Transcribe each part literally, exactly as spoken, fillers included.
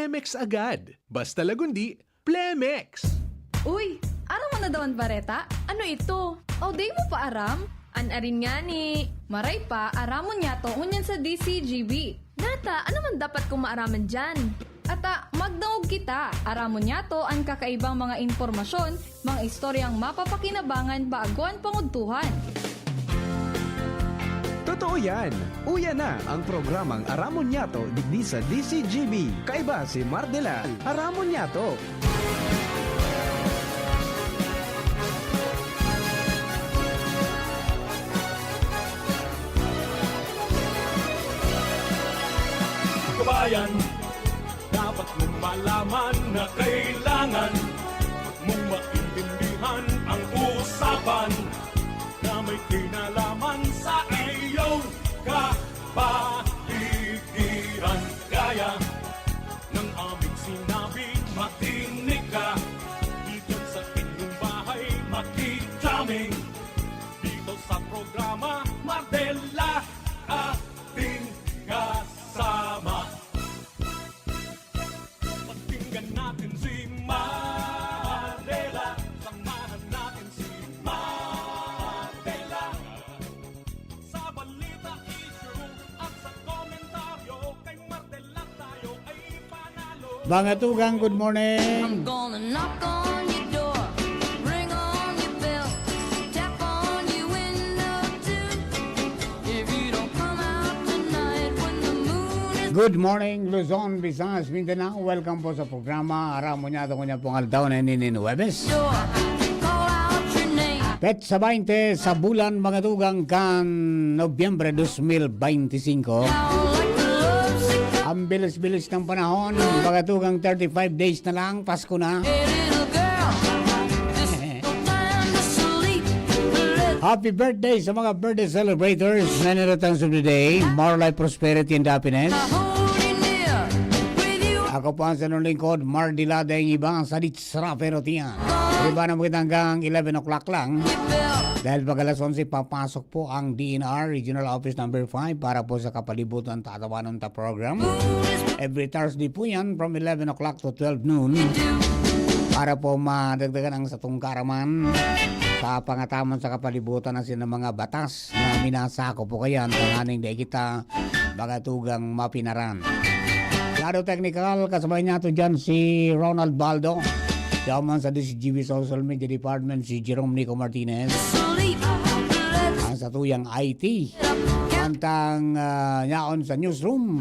Plemex agad. Basta Lagundi, Plemex! Uy, aram mo na daw an bareta? Ano ito? O, di mo pa aram? An arin ngani. Maray pa, aramon niyato ngunyan sa D C G B. Nata, ano man dapat kong maaraman diyan? Ata, magdangog kita. Aramon niyato an kakaibang mga impormasyon, mga istoryang mapapakinabangan bago an pangudtuhan. Totoo yan! Uya na ang programang Aramon Niyato digdi sa D C G B. Kaiba si Mardela. Aramon Niyato! Kabayan, dapat mong malaman na kailangan mong maintindihan ang usapan na may kinalaman sa iyong kapaligiran. Kaya ng aming sinabi, makinig ka. Dito sa inyong bahay, makitaming. Dito sa programa, Mardela, ating kasama. Pakinggan natin si Mardela. Samahan natin si Mardela. Sa balita, issue at sa komentaryo, kay Mardela tayo ay panalo. Mga tugang, good morning. I'm gonna knock on your door, ring on your bell, tap on your window too. If you don't come out tonight when the moon is Good morning, Luzon, Visayas, Mindanao. Welcome po sa programa Aramon Niyato ngunyan pong aldaw na ini nin Huwebes. Door, call out your name. Petsa baynte sa bulan, mga tugang, kan Nobyembre dos mil baynte singko. Now, like a lovesick Ang bilis-bilis ng panahon, mga tugang, thirty-five days na lang, Pasko na. Hey, little girl, this is no time to sleep. Happy birthday sa mga birthday celebrators. Many returns of the day. More life, prosperity, and happiness. I hold you near with you. Ako po ang sa inyong lingkod, Mardy Ladeng, iba sa Dits Rapero Tian. Iba na mo kita hanggang eleven o'clock lang. Dahil pag alas onse, papasok po ang D N R Regional Office Number five para po sa Kapalibutan Tatawanon Ta program. Every Thursday po yan from eleven o'clock to twelve noon. Para po madagdagan ang satong kaaraman sa pangataman sa kapalibutan na sina mga batas na minasako po kayan, tanganing dai kita mga tugang mapinaran. Lado teknikal, kasabay niyato dyan si Ronald Baldo. Siya man sa D C G B Social Media Department, si Jerome Nico Martinez. Ang satuyang I T. Mantang, ah, yaon sa newsroom,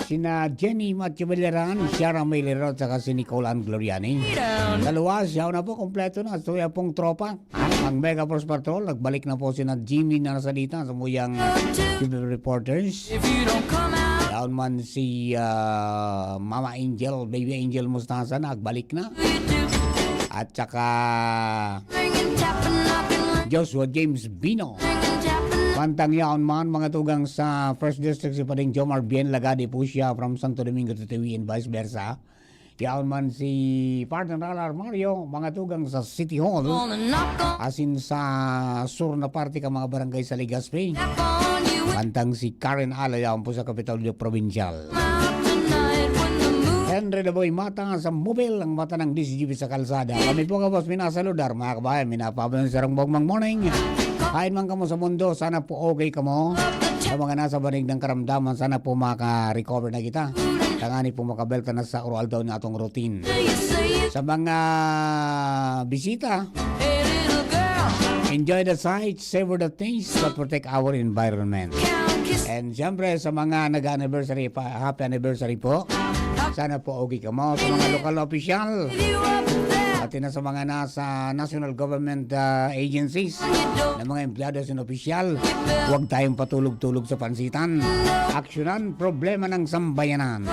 sina Jenny Matthew Beliran, Shara May Lero, at saka si Nicole Ann Gloriani. Sa luwas, yaon na po, kompleto na. Sa tuya pong tropa, ang Mega Force Patrol, nagbalik na po sina Jimmy Narasalita sa muyang T V Reporters. If you don't come out, Yaon man si, ah, Mama Angel, Baby Angel Mostaza, nagbalik na. At saka Joshua James Bino. Pantang yaon man, mga tugang sa First District, si Pading Jomar Bien Lagadi po siya from Santo Domingo to Tawi and vice versa. Yaon man si Partner Al Armario, mga tugang sa City Hall. Asin sa sur na parte ka mga barangay sa Legazpi. Pantang si Karen Ala, yaon po sa Kapitolyo Provincial. Henry Daboy Mata sa Mobil, ang mata ng D C G B sa kalsada. Kami po gabos minasaludar, mga kabayan, minapaabot sa sarong bugmang morning. Hain man kamo sa mundo, sana po okay kamo. Sa mga nasa banig ng karamdaman, sana po maka-recover na kita. Tangani po makabelta na sa uro-aldaw na atong routine. Sa mga bisita, enjoy the sight, savor the taste, but protect our environment. And siyempre, sa mga nag-anniversary pa, happy anniversary po. Sana po okay kamo. Sa mga lokal na opisyal, pati na sa mga nasa national government, ah, agencies, na mga empleyado at opisyal, huwag tayong patulog-tulog sa pansitan. Aksyonan, problema ng sambayanan.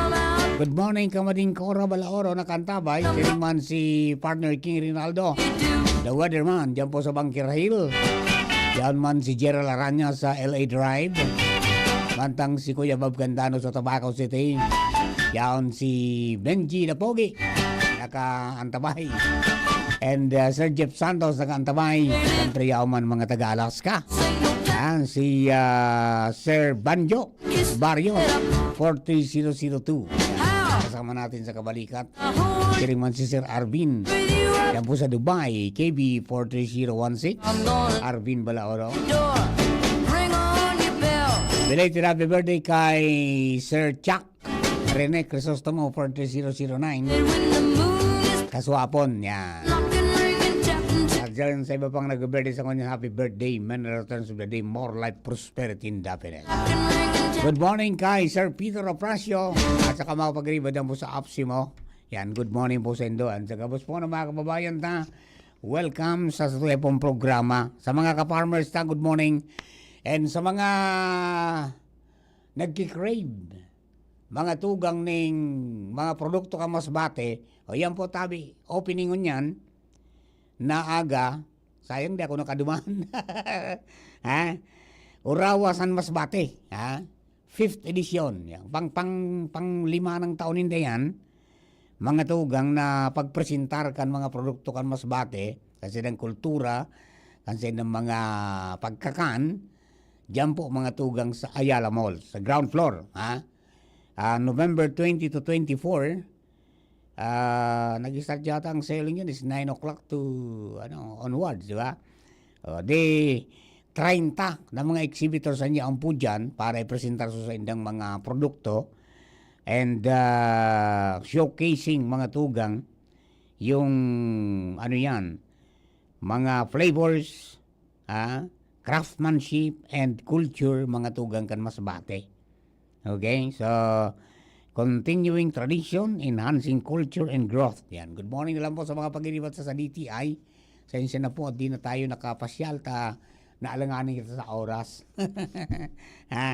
Good morning, Kamading Cora Balaoro, nakantabay. Sining man si Partner King Rinaldo, the weatherman, dyan po sa Bangkira Hill. Yan man si Gerald Aranya sa L A Drive. Mantang si Kuya Bob Candano sa Tabaco City. Yaon si Benji the Pogi, nakaantabay. And, uh, Sir Jeff Santos, nakaantabay. Siyempre, yaon man mga taga-Alaska. Yan si, uh, Sir Banjo Barrio, four three zero zero two. Kasama natin sa kabalikat. Siring man si Sir Arvin. Yan po sa Dubai, K B four three zero one six. Arvin Balaoro. Belated happy birthday kay Sir Chuck Rene Crisostomo, four three zero zero nine. Kaswapon, yan. At dyan sa iba pang nag-birthday sa kanya, happy birthday, many returns of the day, more life, prosperity, and happiness. Good morning kay Sir Peter Oprasio at saka mga pagriba dyan po sa Apsimo. Yan, good morning po sa indo. At sa gabos po ng mga kababayan ta, welcome sa satuya pong programa. Sa mga ka-farmers ta, good morning. And sa mga nagki-crave, mga tugang ning mga produkto kan Masbate, o yan po tabi, opening ngunyan, na aga, sayang di ako nakaduman. Ha? Urawa San Masbate, ha? Fifth edition. Yan. Pang, pang, pang lima ng taon hindi yan. Mga tugang na pagpresentar kan mga produkto kan Masbate, kan saindang kultura, kan saindang mga pagkakan, diyan po mga tugang sa Ayala Mall, sa ground floor, ha? Ah, November twenty to twenty-four, ah, nag-start yata ang selling yun is nine o'clock to, ano, onwards, di ba? O, di, treinta na mga exhibitors ang yaon po dyan para ipresentar sa indang mga produkto and, ah, showcasing mga tugang yung, ano yan, mga flavors, ah, craftsmanship and culture, mga tugang kan Masbate. Okay? So, continuing tradition, enhancing culture and growth. Yan. Good morning na lang po sa mga pag-iribat sa, sa D T I. Sensya na po at di na tayo nakapasyal ta naalanganin kita sa oras. Ha?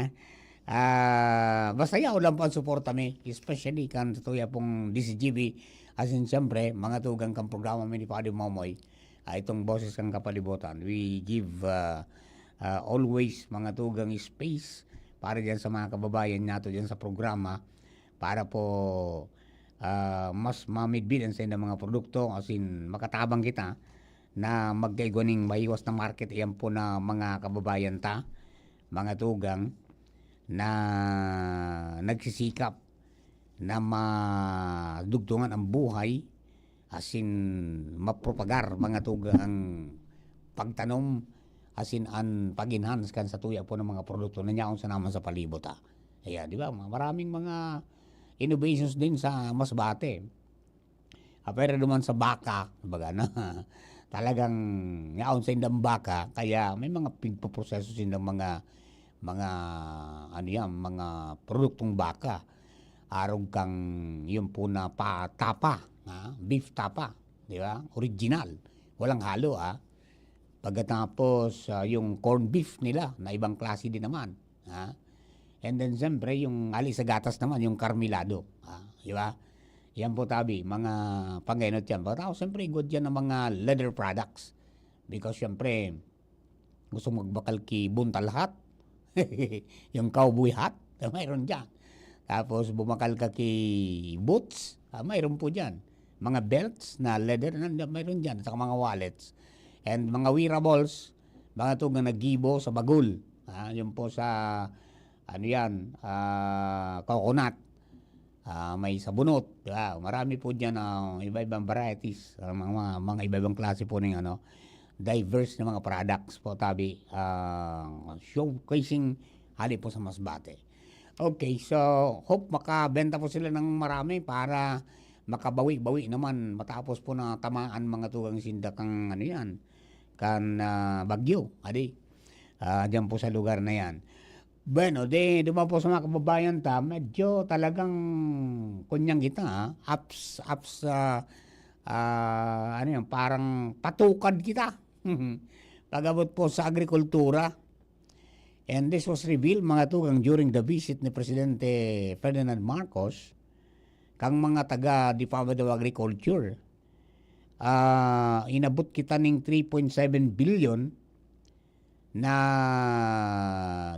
Ah, basta yaon lang po ang suporta mi, especially kan satuya pong D C G B. As in, siyempre, mga tugang kan programa mi ni Padre Momoy, ah, itong Boses kan Kapalibutan. We give, ah, ah, always mga tugang space para diyan sa mga kababayan nato diyan sa programa para po, ah, mas mamidbid ang saindang mga produkto, as in, makatabang kita na magkaigwa ning mahiwas na market, iyan po na mga kababayan ta, mga tugang na nagsisikap na madugtungan ang buhay, as in, mapropagar, mga tugang, ang pagtanom, as in, an pag-enhance kan satuya po ng mga produkto na nyaon sa naman sa palibot, ah. Ayan, di ba? Ma-, maraming mga innovations din sa Masbate. Apwera duman sa baka, baga na, talagang yaon sa indang baka, kaya may mga pigpoproseso sindang mga, mga, ano yan, mga produktong baka. Arog kang, yun po na pa, tapa, ha? Beef tapa, di ba? Original. Walang halo, ha? Pagkatapos, ah, yung corned beef nila, na ibang klase din naman, ha? And then, siyempre, yung hali sa gatas naman, yung karmelado, ha? Di ba? Yan po, tabi, mga pangenot yan. Pagkatapos, siyempre, good yan ang mga leather products. Because, siyempre, gusto magbakal ki buntal hat, yung cowboy hat, mayroon dyan. Tapos, bumakal ka ki boots, ah, mayroon po dyan. Mga belts na leather, nanda-, mayroon dyan. Saka mga wallets. And mga wearables, mga to nga naggibo sa bagol. Ah, yun po sa, ano yan, ah, coconut. Ah, may sabunot, di ba? Marami po dyan, ah, iba-ibang varieties. Ah, mga, mga, mga iba-ibang klase po ng, ano, diverse na mga products po, tabi. Ah, showcasing hali po sa Masbate. Okay, so hope makabenta po sila ng marami para makabawi-bawi naman matapos po na tamaan mga tugang sinda kang ano yan, kan, ah, bagyo, adi. Ah, diyan po sa lugar na yan. Bueno, di, duman po sa mga kababayan ta, medyo talagang kunyang kita, ah, ups, ups, ah, ah, ano yan, parang patukad kita. Pag-abot po sa agrikultura, and this was revealed, mga tugang, during the visit ni Presidente Ferdinand Marcos kang mga taga Department of Agriculture. Ah, inabot kita ning three point seven billion na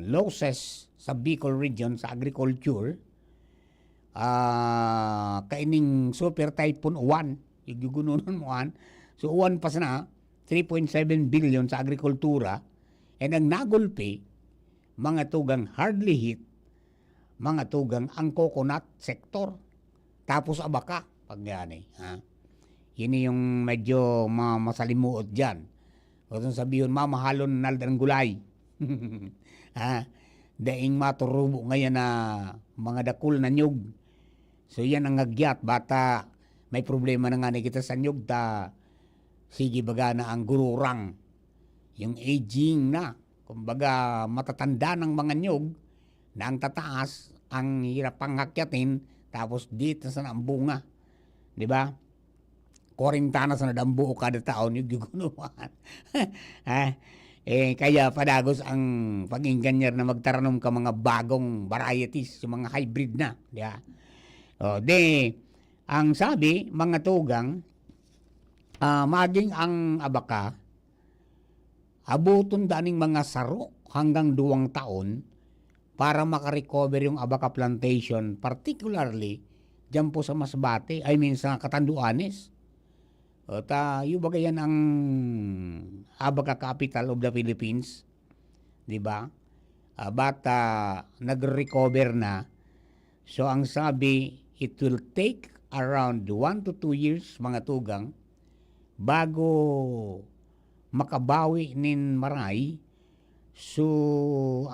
losses sa Bicol region sa agriculture. Ah, kaining Super Typhoon Uwan, yung gugununon mo, an. So, Uwan pa sana, three point seven billion sa agrikultura, and ang nagulpi, mga tugang hardly hit, mga tugang ang coconut sector. Tapos abaka, pag gani, ha? Yun yung medyo ma-, masalimuot dyan. O kung sabihon, mamahalon na ang gulay. Ha? Daing maturubo ngayon na mga dakul na nyug. So, yan ang agyat. Bata, may problema na nga na kita sa nyug, ta sige baga na ang gururang. Yung aging na. Kumbaga, matatanda ng mga nyug na ang tataas, ang hirap pang akyatin, tapos dito sana ang bunga. Di ba? Kwarenta na sana dambuo kada taon yung gigunuhan. Ha? Eh, kaya padagos ang pag-inganyar na magtaranom ka mga bagong varieties, yung mga hybrid na. Di ba? O, di, ang sabi, mga tugang, ah, maging ang abaka, abuton daning mga saro hanggang duwang taon para makarecover yung abaka plantation, particularly dyan po sa Masbate, I mean sa Catanduanes. O, ta, yung bagay yan ang abaka capital of the Philippines, di ba? Ah, but, ah, nagre-recover na. So, ang sabi, it will take around one to two years, mga tugang, bago makabawi nin maray. So,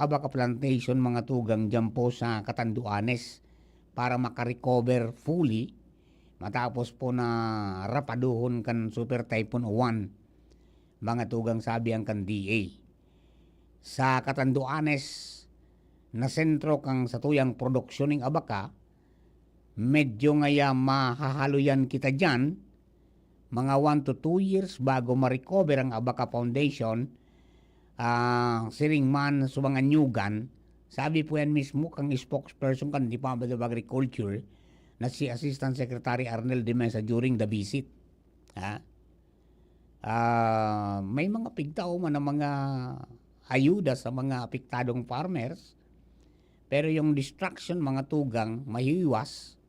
abaka plantation, mga tugang, dyan po sa Catanduanes para makarecover fully matapos po na rapaduhon kan Super Typhoon Uwan, mga tugang, sabi ang kan D A. Sa Catanduanes na sentro kan satuyang produksyon ning abaka, medyo ngaya mahahaloyan kita diyan, mga one to two years bago ma-recover ang Abaca Foundation. Ah, siring man sa mga nyugan, sabi po yan mismo kang spokesperson kan Department of Agriculture na si Assistant Secretary Arnel de Mesa during the visit. Ha? Ah, may mga pigtao man ang mga ayuda sa mga apektadong farmers, pero yung destruction, mga tugang, mahiwas,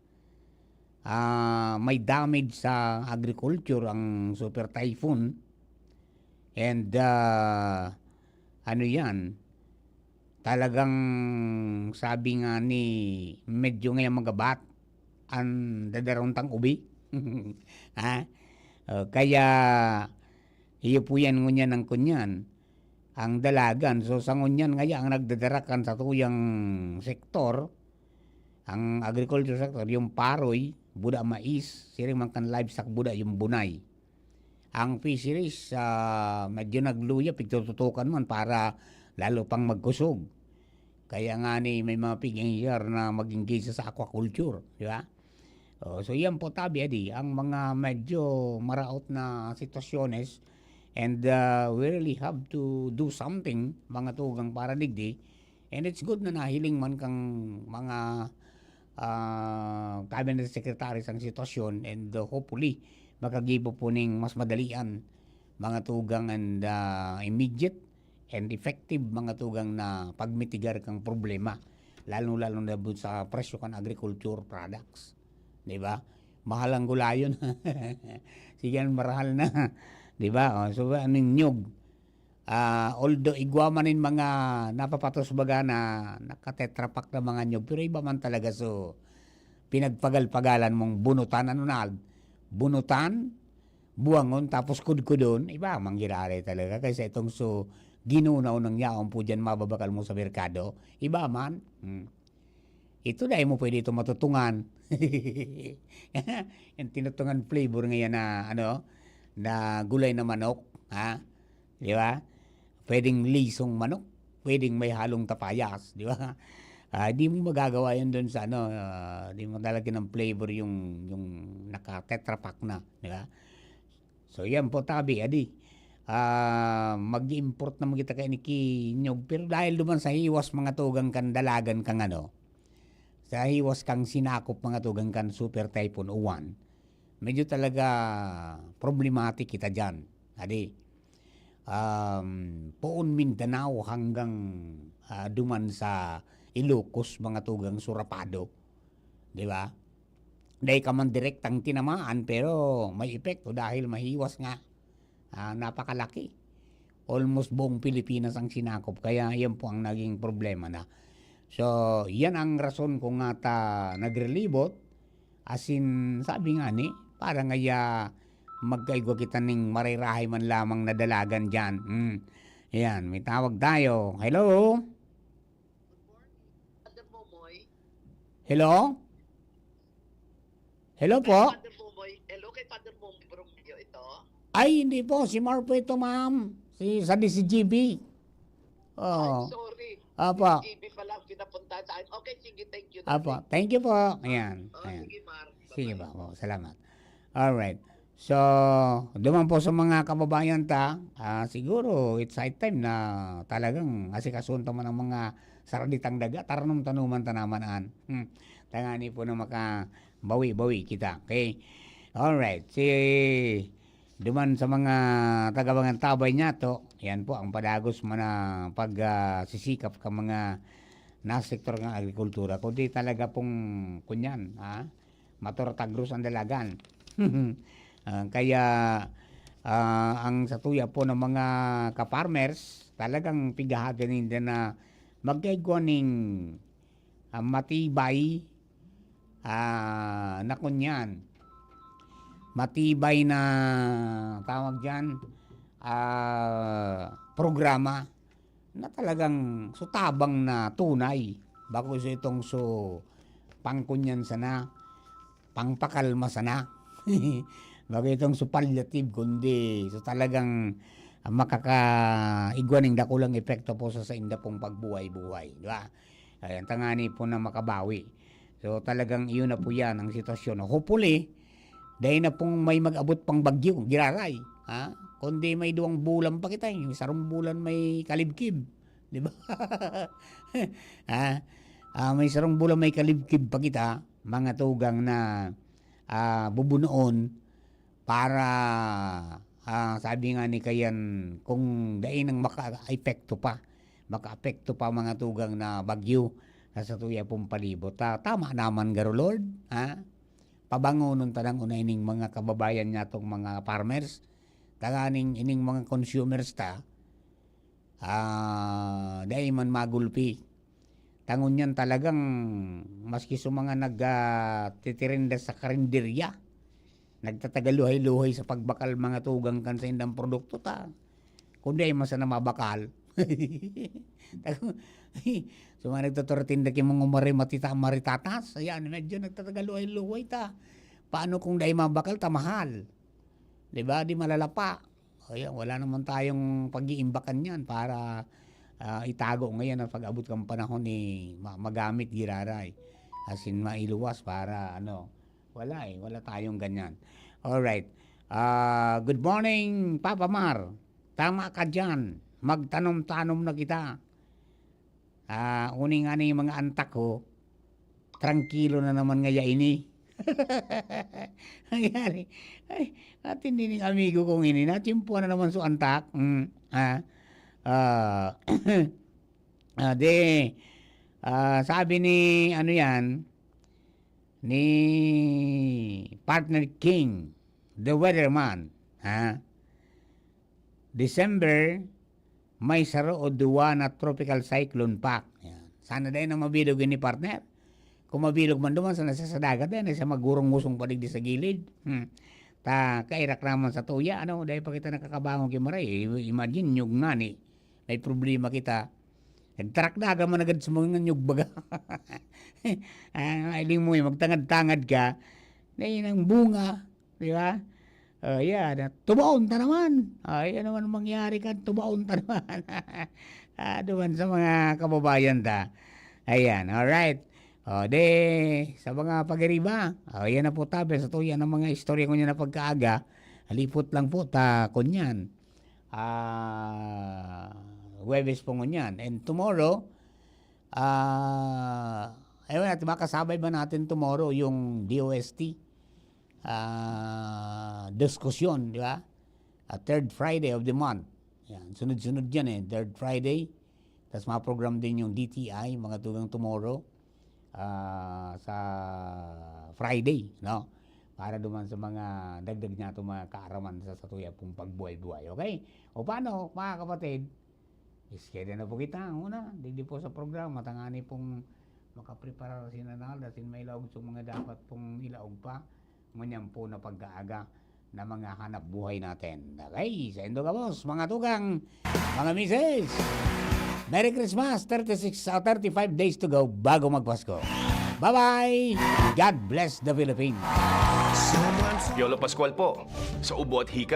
ah, may damage sa agriculture ang super typhoon. And, ah, ano yan, talagang sabi nga ni, medyo ngayon magabat ang dadarontang ubi. Ha? O, kaya, iyo po yan ngunyan ang kunyan, ang dalagan. So, sa ngunyan ngaya ang nagdadara kan satuyang sektor, ang agriculture sector, yung paroy, buda mais, siring man kan livestock, buda yung bunay. Ang fisheries, ah, medyo nagluya, pigtututukan man para lalo pang magkusog. Kaya nga ni may mga pig-engineer na mag-engage sa aquaculture, di ba? Oh, so yan po, tabi, adi, ang mga medyo maraot na sitwasyones, and, ah, we really have to do something, mga tugang, para digdi. And it's good na nahiling man kang mga, ah, cabinet secretaries ang sitwasyon, and, uh, hopefully, makagibo po ning mas madalian, mga tugang, and, ah, immediate and effective, mga tugang, na pagmitigar kang problema, lalo-lalo na po sa presyo kan agriculture products, di ba? Mahal ang gulayon. Sige, ang marahal na, di ba? Oh, so, anong nyug? Ah, although igwa man nin mga napapatos baga na naka-Tetra Pak na mga nyug, pero iba man talaga, so, pinagpagal-pagalan mong bunutan, ano na, bunutan, buwangon, tapos kudkudon, iba man giraray talaga kaysa itong so, ginunaw ng yaon po diyan, mababakal mo sa merkado, iba man. Hmm. Ito dai mo pwede ito matutungan. Yung tinutungan flavor ngayon na, ano, na gulay na manok, ha? Di ba? Pwedeng lisong manok, pwedeng may halong tapayas, di ba? Ah, di mo magagawa yun dun sa ano, ah, di mo talaga ng flavor yung, yung naka-Tetra Pak na, di ba? So, yan po, tabi, adi. Ah, mag-import naman kita kay ni Kinyog. Pero dahil duman sa hiwas, mga tugang, kan dalagan kang ano, sa hiwas kang sinakop, mga tugang, kan Super Typhoon Uwan, medyo talaga problematic kita dyan. Adi, um, poon Mindanao hanggang, ah, duman sa Ilocos, mga tugang, surapado. Di ba? Dai ka man direktang tinamaan, pero may epekto dahil mahiwas nga. Ah, napakalaki. Almost buong Pilipinas ang sinakop, kaya yan po ang naging problema na. So, yan ang rason kung nga ta nagrelibot, Asin, sabi nga ni, parang ngaya magkaigwa kita ning marirahay man lamang na dalagan diyan. Hmm. Ayan, may tawag tayo. Hello? Hello? Hello po? Father Momoy. Hello, kay Father Momoy Bromeo ito? Ay, hindi po. Si Mar po ito, ma'am. Si, sa D C G B. Oh. Ay, sorry. Apo. D C G B pala ang pinapunta sa akin. Okay, sige, thank you. Apo. Thank you po. Ayan. Oh, ayan. Sige, Mar. Sige po. Oh, salamat. All right. So, duman po sa mga kababayan ta, ah, siguro it's high time na talagang asikasuhan ta man ang mga saraditang daga, taranom-tanoman ta naman an. Hmm. Tangani po na makabawi-bawi kita. Okay? All right. Si duman sa mga taga-Mangantabay niyato, yan po ang padagos man na pag, ah, sisikap ka mga nasa sektor ng agrikultura, kundi talaga pong kunyan, ha? Mator tagros ang dalagan. Ah, kaya, ah, ang satuya po ng mga ka-farmers, talagang pighahagad ninda na magkaigwa ning, ah, matibay, ah, na kunyan. Matibay na, tawag diyan, ah, programa na talagang su tabang na tunay. Bako su itong su pangkunyan sana, pangpakalma sana. Bako itong su palliative, kundi su talagang makakaigwa ning dakulang epekto po sa sainda pong pagbuhay-buhay, di ba? Ayan, tangani po na makabawi. So, talagang iyon na po yan ang sitwasyon. Hopefully, dai na pong may mag-abot pang bagyo, giraray, ha? Kundi may duwang bulan pa kita, eh. May sarong bulan may kalibkib, di ba? Ha? Ah, may sarong bulan may kalibkib pa kita, mga tugang na, ah, bubunoon para, ah, sabi nga ni Kayan, kung dai nang makaepekto pa, makaapekto pa mga tugang na bagyo sa satuya pong palibot. Ta-, tama naman garo, Lord, ha? Pabangonon ta nang unay ning mga kababayan natong mga farmers, tanganing ining mga consumers ta, ah, dai man magulpi. Ta ngunyan talagang maski sa mga nag, ah, titirinda sa karinderya, nagtatagaluhay-luhay sa pagbakal mga tugang kan saindang produkto ta. Kundi ay masa na mabakal. Sa mga nagtuturtinda ki mga mare-, matita-, maritatas, ayan, medyo nagtatagaluhay-luhay ta. Paano kung dai mabakal ta mahal? Di ba? Di malalapa. Ayan, wala naman tayong pag-iimbakan yan para, ah, itago ngayon at pag-abot kang panahon ni ma-, magamit giraray. As in, mailuwas para, ano, wala eh, wala tayong ganyan. Alright. Ah, good morning, Papa Mar. Tama ka dyan. Magtanom-tanom na kita. Ah, uni nga ni mga antak ko, trangkilo na naman ngaya ini. Nangyari, ay, atindi ning amigo kong ini, natiyempuhan na naman su antak. Mm, ah, ah, ah, de, ah, sabi ni, ano yan, ni Partner King, the weatherman, ha? December, may saro o duwa na tropical cyclone pack. Yan. Sana dai na mabilog ini, partner. Kung mabilog man duman, sana sa, sa dagat, dai na siya magurong-ngusong pa digdi sa gilid. Hmm. Ta, kairak naman sa tuya, ano, dai pa kita nakakabangon ki maray. I-, imagine, nyug ngani. May problema kita. Nagtarakdagan man agad sa mga nyug baga. Ah, iling mo, eh, magtangad-tangad ka. Dai nang bunga, di ba? Oh, yan. Tubaon ta naman. Ay, ano man mangyari kan tubaon ta naman. Ah, duman sa mga kababayan ta. Ayan, alright. O, de, sa mga pag-iriba, o, yan na po tabi. Sa tuya ng mga istorya ko niya na pagkaaga, halipot lang po ta, kunyan. Ah, Huwebes po ngunyan. And tomorrow, ah, ewan natin, makasabay ba natin tomorrow yung D O S T? Ah, diskusyon, di ba? Ah, third Friday of the month. Yan, sunod-sunod yan eh, third Friday. Tas mga program din yung D T I, mga tugang tomorrow, ah, sa Friday, no? Para duman sa mga dagdag niya itong mga kaaraman sa satuya pong pagbuhay-buhay, okay? O paano, mga kapatid? Iskeda na po kita, una, digdi po sa programa, tangani pong Makapreparar si Nanal, asin may laog sa mga dapat pong ilaog pa. Ngunyan po na pag-aaga na mga hanap buhay natin. Okay, saindo gabos, mga tugang, mga misis. Merry Christmas, thirty-six, ah, thirty-five days to go bago magpasko. Bye-bye! God bless the Philippines! Piolo Pascual po, sa ubo at hika